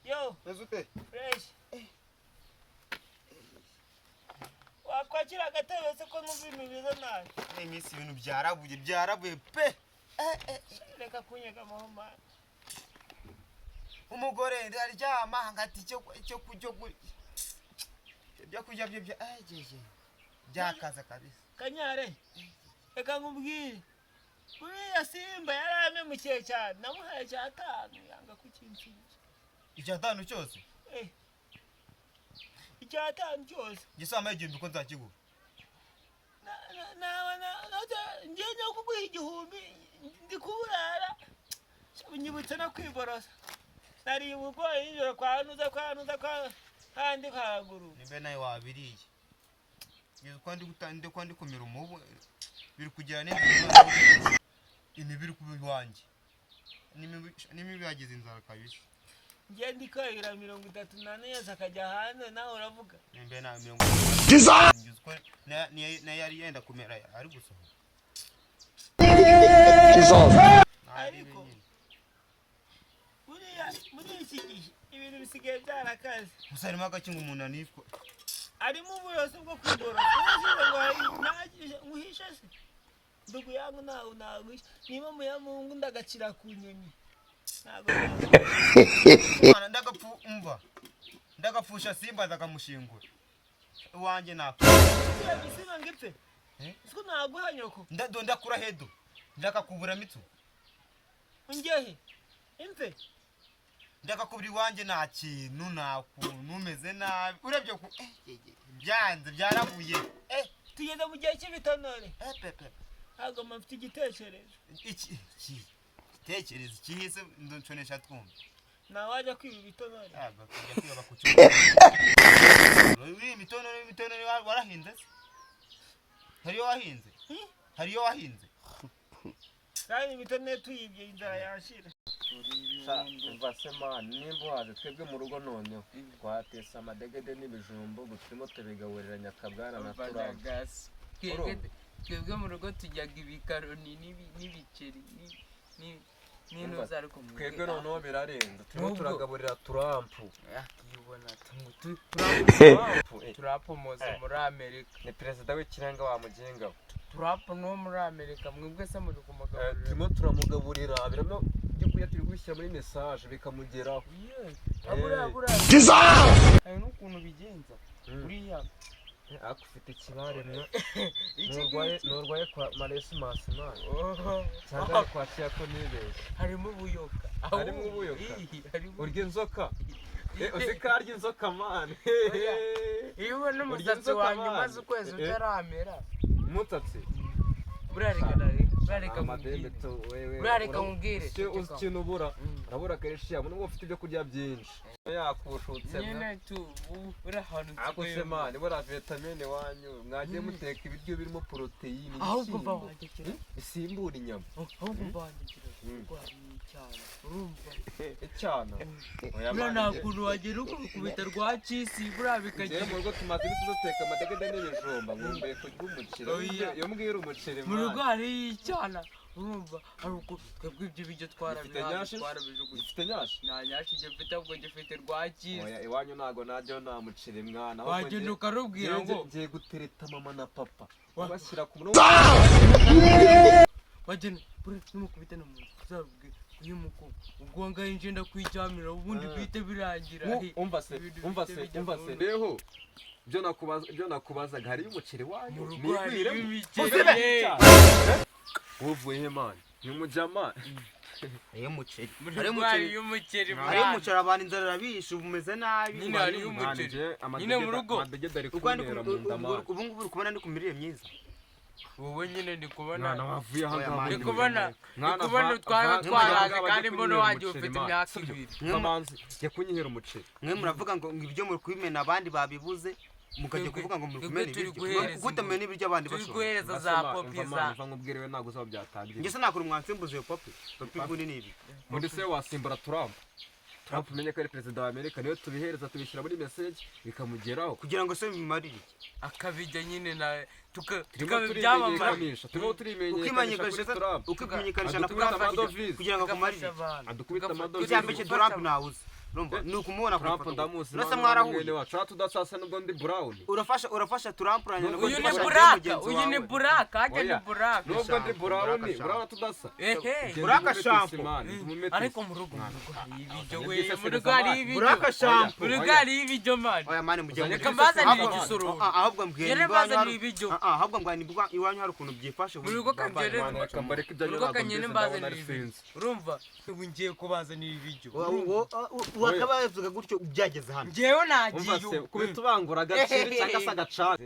Yo. Meze ute? Fresh. Wakwakira agatebe se ko numva ibintu bimeze nabi? Muri iyi minsi ibintu byarabuye, byarabuye pe. Reka kunyegamaho, man. Umugore ndaryama ngati icyo kurya, ibyo kurya bye bya ajeje byakaza kabisa. Kanyare, reka nkubwire, uriya Simba yarampemukiye cyane. Namuhaye 5 yanga kukinsubiza. 5 cyose? Eh, 5 cyose. Njye se wampaye 1000 ko nzakiguha? Ngiye no kuguha 1000, ndi kuburara. Nyibutse no kwiborosa, nariye ubugori nijoro kwa nuza, kwa nuza, kwa handi haruguru. Nimba nawe wabiriye, ngeze uko ndi ndi ko ndi kumira umubu, biri kugira n'inzara, imibu iri kuba iwanjye, n'imibu yagize inzara kabisa. Ngiye ndi kwahira 34 yose akajya hanze, nawe uravuga. Nimba nawe 30, ngeze uko nayo yari yenda kumera, ari gusohoka. Ariko buriya muri iki gihe ibintu bisigaye byarakaze. Gusa harimo agake ngo umuntu anitwa. Harimo uburoso bwo kwiborosa. Ubushize ngo nguhishe se, ndugu yangu? Ntawe naguhisha, niba muyamungu ndagacira ku nyoni, ntabwo. Mwana, ndagapfu, umva, ndagapfusha Simba, ndakamushingura iwanjye napfa. Uriya gisiga ngo ipfe. Eh? Siko naguha nyoko. Ndakura hedo, ndakakubura mitsu. Ungehe imfe. Ndakakubura iwanjye, nta kintu, nta kuntu umeze nabi urebye ku byanze, byarabuye. Tugeze mu gihe cy'ibitonore. Pepe. Ntabwo mfite igitekerezo. Iki gitekerezo ikihise ndonesha twumva. Nawe wajya kwiba ibitonore? Ntabwo kujya kwiba ku cyuma. Uri imitonore, imitonore warahinze se? Hariyo wahinze? Hmm? Hariyo wahinze? Kandi imitonore tuyibye inzara yashira. Umva se man, nimba uhaze, twebwe mu rugo noneho twatetse amadegede n'ibijumba, ubu turimo tubigaburira Nyakabwana na Turabo. Urumva. Twebwe mu rugo turyaga ibikaroni n'ibiceri n'intuza, ariko mwebwe Twebwe noneho birarenze, turimo Nubwo- turagaburira Turampu. Akiyubona. Turampu, Turapu muzi muri Amerika. Ni perezida w'ikirenga wa muginga we. Turapu no muri Amerika, mwebwe se muri kumugaburira? Turimo turamugaburira birimo ibyo kurya, turi kubishyira muri message bikamugeraho. Buriya buriya hari n'ukuntu bigenza buriya. Ariko ufite ikibaremwa. Iki Nurwaye ngiki. Nurwaye kwa Maresi Masimani Oh, cyangwa ari kwa Kiyako, nibeshye? Harimo ubuyoka. Harimo ubuyoka? Ih, harimo. Urya inzoka? Uzi ko arya inzoka, man? Oya. Iyo ubona Urya umusatsi inzoka, wanjye man. umaze ukwezi utaramera. Umusatsi. Buriya reka reka, buriya reka Amadembe nkubwire. tu wewe. Buriya reka nkubwire. Uzi Ceceka. ikintu ubura? Urabura calcium nubwo ufite ibyo kurya byinshi, yakushutse. Nyine tu buriya ahantu Ariko se nsigaye man, buriya vitamine wanyu mwagiye muteka ibiryo birimo poroteyine, Ahubwo mva ibishyimbo wandikira. Bisimbura inyama. Ahubwo mva wandikira, urwariye cyane, urumva? Icyana. Oya, Buriya man, nta kuntu wagera ukubita rwa cisi buriya njyewe bikagira. Mu rugo tumaze iminsi duteka amadegede n'ibijumba, nkumbuye kurya umuceri. Oya. Iyo mbwira umuceri, Mu rugo man. hariyo icyana, urumva? Hari uko twebwe ibyo biryo Gifite twarabihaze, nyashi? twarabijugunye. Gifite nyashi? Nta nyashi gifite, ahubwo gifite rwa cisi. Oya, iwanyu ntago najyayo, nta muceri mwana. Ahubwo Wagenda ukarubwira ngo ngiye gutereta mama na papa, bashyira ku murongo. Wagenda buriya numukubita no mu nzu, uzabwira uyu muko ubwo ngaho ngenda kwijyamira, ubundi bihite birangira. Umva se, Ibintu umva bihite se, bijya umva mu se nzu. Reho ibyo nakubazaga, hariyo umuceri wanyu? Mu rugo hariyo Nigwiremo. imiceri. Uvuye he, man? Ni umujama. Hariyo umuceri. Mu Hariyo rugo umuceri. hariyo umuceri Hariyo mwana. umuceri, abantu inzara irabishe, ubu umeze nabi. Nyine hariyo umuceri. Nyine mu rugo. Amadegede ari Ubwo ndi kuntera mu nda, man. Ubu ngubu uri kubona ndi ku mirire myiza. Wowe nyine ndi kubona Mwana, wavuye aha Oya, ngaha. man. Ndi kubona, ndi Mwana, kubona utwana twaraje, bajye kandi mbona kunyihera wagiye umuceri, ufite man. imyaka Sibyo? 2. Kamanzi, jya kunyihera umuceri. Mwe muravuga ngo ibyo muri kubimena abandi babibuze, mukajya Twebwe- kuvuga ngo muri twebwe kumena turi ibiryo. guhereza Kutamena ibiryo abandi turi bashobora. guhereza za popi za Mva nkubwire, we ntabwo uzaba byatangiye. Njye se nakora mwansimbuza iyo popi? Popi ubundi ni ibi. Muri se wasimbura Turampu? Trump umenye ko ari perezida wa Amerika, niyo tubihereza, tubishyira muri message bikamugeraho. Kugira ngo se bimarire iki? Akabijya nyine na Turimo tukabibyamamara. turimenyekanisha, turimo turimenyekanisha kuri Trump. Ukimenyekanisha na Adukubita Trump amadovize. kugira ngo akumarire iki? Adukubita amadovize. Icya mbere Trump ntawuzi, urumva, ni ukumubona ku Trump ifoto. ndamuzi. Urasa Mwana mwarahuye. mwene wacu aha tudasasa nubwo ndi brown. Urafasha Trump, uranyana. Uyu ni Ufasha buraka, mugenzi uyu ni wawe. buraka, hajya ni Oya. buraka. Nubwo ndi brown, Buraka shampoo. brown tudasa. Ehe. Buraka shampoo. Ariko mu rugo hari ibiryo we, Uzanye mu rugo hari ibiryo. Buraka shampoo. Mu rugo hari ibiryo, man. Oya mani, mujye Uzanye Reka Reka mbazanire Ahubwo- igisorori. Ah, ahubwo mbwira Yere niba iwanyu mbazanire ibiryo. Ah, ah, ahubwo mbwira niba iwanyu hari ukuntu byifashe. Mu rugo kangere. Reka mbareke ibyo Mu rugo ntabwo kanyene mbizi, ndabona mbazanire ari ibiryo. sinzi. Urumva ubu ngiye kubazanira ibiryo. Wakabavuga gutyo byageze hano. Ngewe Umva nagiye se ubu. kubita ubangura agaciro cyangwa se agacaca.